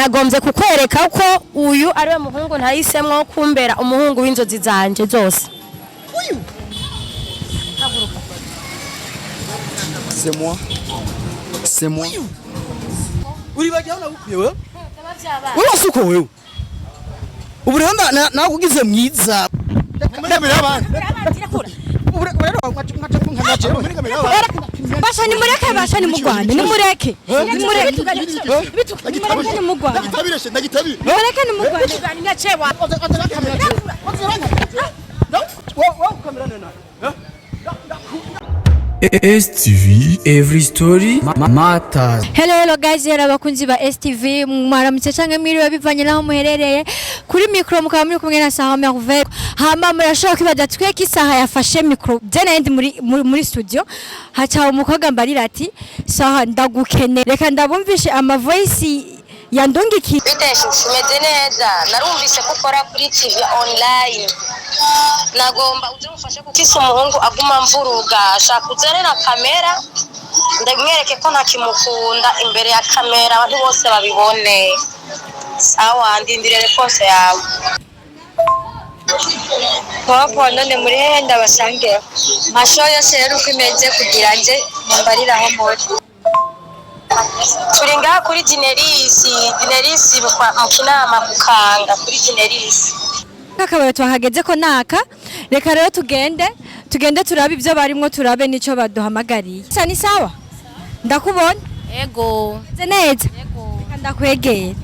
Nagombye kukwereka ko uyu ari we muhungu ntahisemwo kumbera umuhungu w'inzozi zanje zose. C'est moi. C'est moi. Uribagira aho nagukuye wewe? Wewe wasuko wewe. Ubu rero nakugize mwiza. Muri kamera y'abandi. Ubu rero nkaca jewe. Muri kamera y'abandi. Basha nimureke, basha nimugwane, nimureke, nimureke, nimureke nimugwane. Ndagitabire she, ndagitabire. Nimureke nimugwane. STV Every Story Matters. Hello, hello guys, hello abakunzi ba STV, mwaramutse canke mwiriwe bivanye naho muherereye. Kuri micro mukaba muri kumwe na Sarah Merveille. Hama murashobora kwibaza tweke isaha yafashe micro. Je nari ndi muri studio, haca umukobwa mbarira ati: "Saha, ndagukene." Reka ndabumvishe ama voice yandungikiye. Bite shushu, umeze neza? Narumvise ko ukora kuri TV online, nagomba uze umufashe kuko isi umuhungu aguma mvuruga, ashaka uzane na kamera ndamwereke ko ntakimukunda imbere ya kamera, abantu bose babibone. Sawa, ndindire réponse yawe. Popo, none muri hehe ndabasangeho? Masho yose rero uko imeze kugira nje mumbarire aho muri. Turi ngaha kuri Dinerisi, Dinerisi mu Kinama kukanga kuri Dinerisi. Akabari twahageze ko naka. Reka rero tugende turabe ibyo barimwo, turabe n'ico baduhamagariye. Sa ni sawa, ndakubona. Ego. Meze neza. Reka ndakwegera.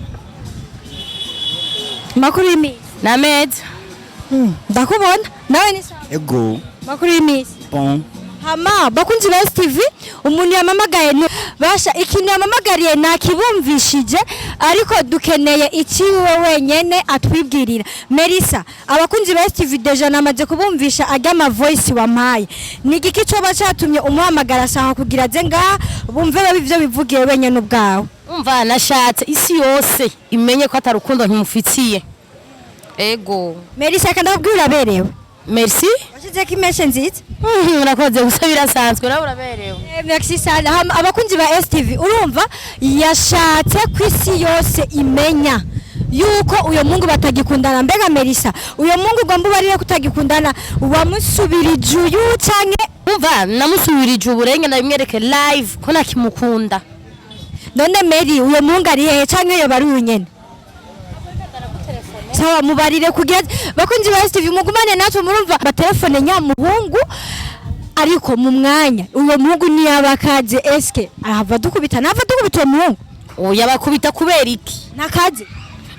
Makuru y'imisi? Nameza. Ndakubona nawe, ni sawa? Ego. Makuru y'imisi? Bon. Hama bakunzi ba STV, umuntu yamamagaye basha ikintu yamamagariye nakibumvishije, ariko dukeneye ikiwe wenyene atwibwirira. Melissa, abakunzi ba STV déjà namaze kubumvisha ajya ama voice wampaye. Ni igiki coba catumye umuhamagara saha kugira aze ngaha bumve babe ivyo bivugiye wenyene ubwawe? Umva, nashatse isi yose imenye ko atari urukundo ntimufitiye. Ego. Melissa, reka ndakubwira, uraberewe. Merci. Washizeko imeshe nziza. Urakoze, gusa birasanzwe, nawe uraberewe. Merci sana. Hama abakunzi ba STV, urumva yashatse ku isi yose imenya yuko uyo mungu batagikundana. Mbega Melissa, uyo mungu ugomba ubarire kutagikundana, wamusubirije uyu canke? Umva, namusubirije uburenge, ndabimwereke live ko ntakimukunda. None Mary, uyo mungu ari hehe, canke yoba ari uyu nyene? Sawa, mubarire kugira bakunzi ba STV mugumane natwe. Murumva batelefone nyamuhungu, ariko mu mwanya uyo muhungu niyaba akaze, eske ahava dukubita? Nava dukubita uwo muhungu? Oya, bakubita kubera iki? Nakaze.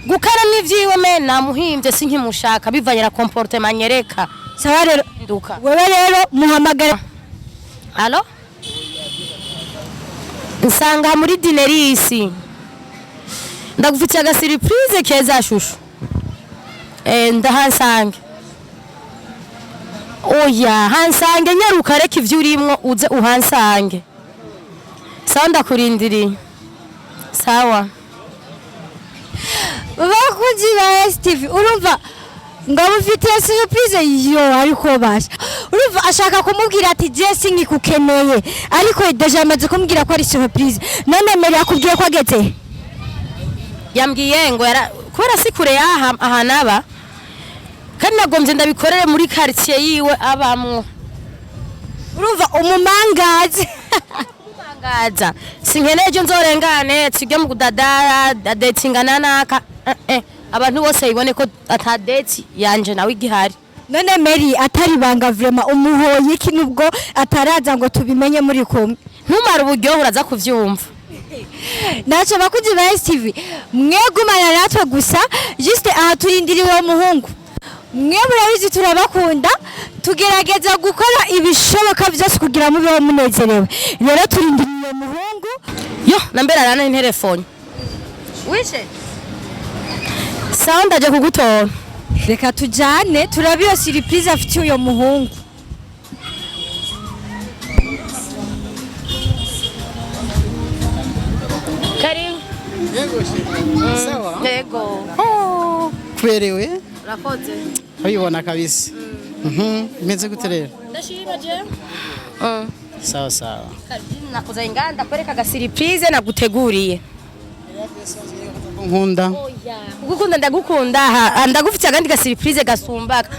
Gukara n'ivyiwe me namuhimbye, sinkimushaka bivanye na comportement nyereka. Sawa rero. Nduka. Wewe rero muhamagara. Allo, nsanga muri Dinerisi, ndagufitiye aga surprise keza shushu. Ndahansange. Oya, hansange, nyaruka, reka ivyo urimwo uze uhansange. Sawa, ndakurindiriye, sawa. Bakunzi ba STV, urumva ngo amufitiye surprise yo, ariko basha urumva ashaka kumubwira ati: "Je sinkikukeneye", ariko déjà amaze kumubwira ko ari surprise. None Mary akubwiye ko ageze? Yambwiye ngo yara kubera si kure yaha ahantu aba, kandi nagombye ndabikorere muri quartier yiwe abamwo. Urumva umumangazi. Ngaza sinkeneye ejo nzorengane tujye mu kudadara datingana naka abantu bose bibone ko ata date yanje nawe igihari. None Mary, atari banga vraiment, umuhoye iki nubwo ataraza ngo tubimenye muri kumwe? Ntumara uburyohe, uraza kuvyumva. Ntacyo, bakunzi ba STV, mwegumana natwe gusa, juste aha turindiriye uwo muhungu. Mwe murabizi turabakunda, tugerageza gukora ibishoboka byose kugira mubeho munezerewe. Rero turindiriye uwo muhungu. Yo, nambere arana telefone wishe. Sawa, ndaje kugutora. Reka tujane turabe iyo surprise afitiye uyo muhungu. Karibu. Sawa. Yego. Kuberewe. Urakoze. Abibona kabisa. Meze gute rero? Ndashima je. Sawa sawa. Nakuza inganda kwereka aga surprise naguteguriye. Nkunda. Kugukunda ndagukunda, ndagufitiye akandi ga surprise gasumbaka.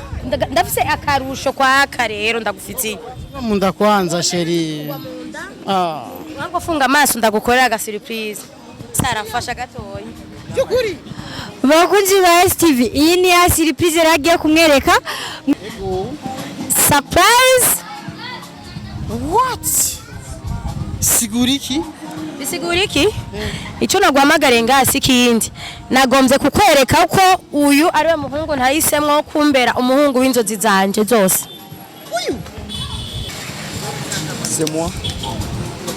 Ndafise akarusho kwaka rero ndagufitiye. Munda kwanza, chérie. Ah. Wango funga amaso ndagukorera aga surprise. Sara, mfasha gatoya. Byukuri. Bakunzi ba STV, iyi ni ya surprise rero agiye kumwereka. Surprise. What? Sigura iki? Bisigura iki? Icyo naguhamagariye ngaha si ikindi, nagombye kukwereka ko uyu ari we muhungu ntahisemwo kumbera umuhungu w'inzozi zanje zose. C'est moi.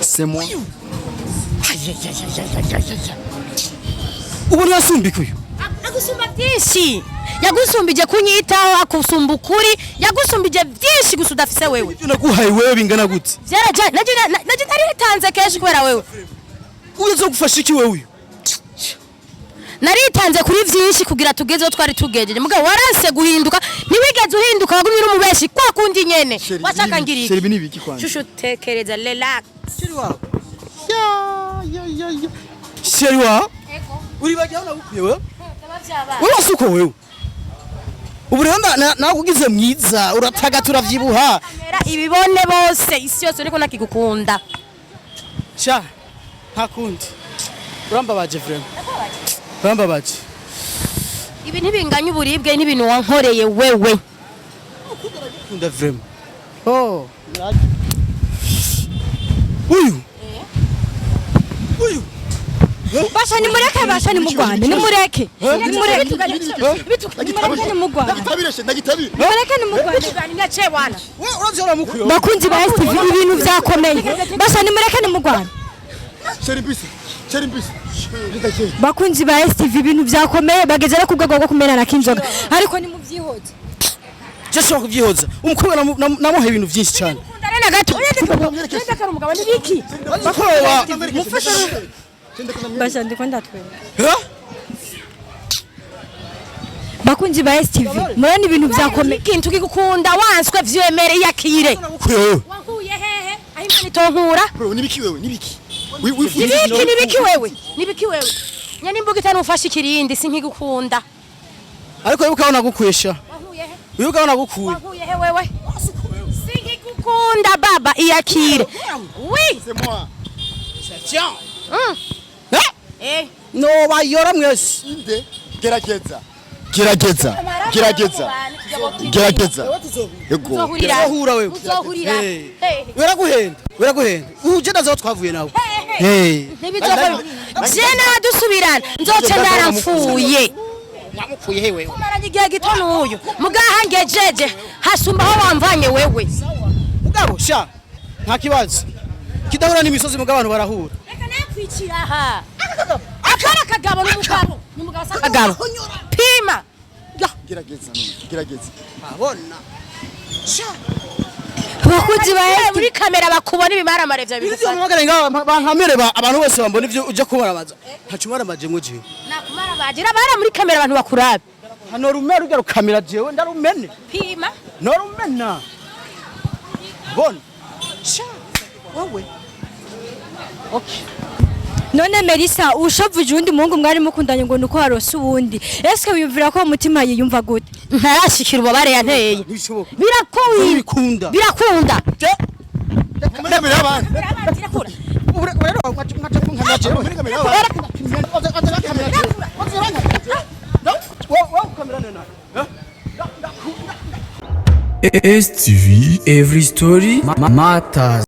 C'est moi. Ubu ntiyasumbika uyu. Agusumba byinshi, yagusumbije kunyitaho, akusumba ukuri, yagusumbije byinshi gusa udafise wewe. Ibyo naguhaye wewe bingana gute? Byaraja naje naritanze kenshi kubera wewe. Uyu azogufasha iki wewe uyu? Naritanze kuri byinshi kugira tugeze aho twari tugejeje, mugabo waranse guhinduka, ntiwigeze uhinduka, wagumye uri umubeshi kwa kundi nyene. Washaka ngira Chérie, iki? ibi ni ibiki kwanza? Chouchou, tekereza, relax. Chérie wawe. Ya ya ya ya. Chérie wawe? Uri bagiye aho nagukuye wewe? Wewe wasuko wewe. Ubu rero nakugize mwiza, urataga, turavyibuha. Kamera ibibone bose, isi yose uriko nakigukunda. Sha, nta kundi. Urambabaje vraiment. Urambabaje. Ibi ntibinganya uburibwe n'ibintu wankoreye wewe. Kunda vraiment. Oh. Uyu. Uyu. Basha, nimureke, basha, nimugwane, nimureke, nimureke, nimureke, nimugwane. Ndagitabire chérie, ndagitabire. Nimureke, nimugwane. Nace bwana. Wewe uravyo uramukuye. Bakunzi ba STV, ibintu byakomeye, basha, nimureke, nimugwane. Chérie mbisi. Chérie mbisi. Ndakeye. Bakunzi ba STV, ibintu byakomeye, bageze no ku rwego rwo kumenana k'inzoga, ariko nimubyihute. Je shobora kuvyihoza. Umukobwa namuhaye ibintu byinshi cyane. Ndare na gato. Ndakara umugabo nibiki? Bakoba. Basha, ndiko ndatwenga. Ha? Bakunzi ba STV, murabona ibintu byakomeye. Ikintu kigukunda wanswe vyemere, yakire. Nagukuye wewe. Wankuye hehe? Aho Imana itonkura? Bro, nibiki wewe? Nibiki? Wifuza Nibiki, nibiki wewe? Nibiki wewe? Nyene imbuga itanufasha ikirindi sinkigukunda. Ariko wibuka aho nagukuye sha. Wankuye he? Wibuka aho nagukuye. Wankuye he wewe? Sinkigukunda baba, iyakire. Oui. C'est moi. Tiens. Mm. Eh. No bayora mwese. Inde. Gerageza. Gerageza. Gerageza. Gerageza. Yego. Uzohurira. Uzohura wewe. Uzohurira. Eh. Hey. Weraguhenda. Weraguhenda. Uje ndazo twavuye nawe. Hey. Ntibizokora. Je nadusubirana nzoca ndaramfuye. Namukuye hewe. Kumaranye igihe gito n'uyu. Mugaha ngejeje hasumba aho wamvanye wewe. Mugabo sha. Nta kibazo. Kidahura n'imisozi mugabo abantu barahura. Reka nakwicira aha. Akara kagabo n'umugabo. N'umugabo asa kagabo. Pima. Gerageza none. Gerageza. Abona. Sha. Bakunzi ba STV, Muri kamera bakubona ibimaramare vya Ibyo bigufata. mpamagara ngaho bankamere abantu bose bambona ivyo uje kubaramaza. Ntacu maramaje mwe jewe. Nakumara bagira bara muri kamera abantu bakurabe. Hano rumera rujya rukamera jewe ndarumene. Pima. Norumena. Bona. Sha. Wewe. Okay. None Melissa, ushavuje uwundi muhungu mwari mukundanye ngo nuko warose uwundi, eske wiyumvira ko umutima yiyumva gute? Ntarashikira ububabare yanteye. Ntibishoboka. Birakunda. Bikunda. Birakunda. Muri kamera y'abandi. Rero nkaca kunkamera jewe. Muri kamera y'abandi. STV Every Story Matters.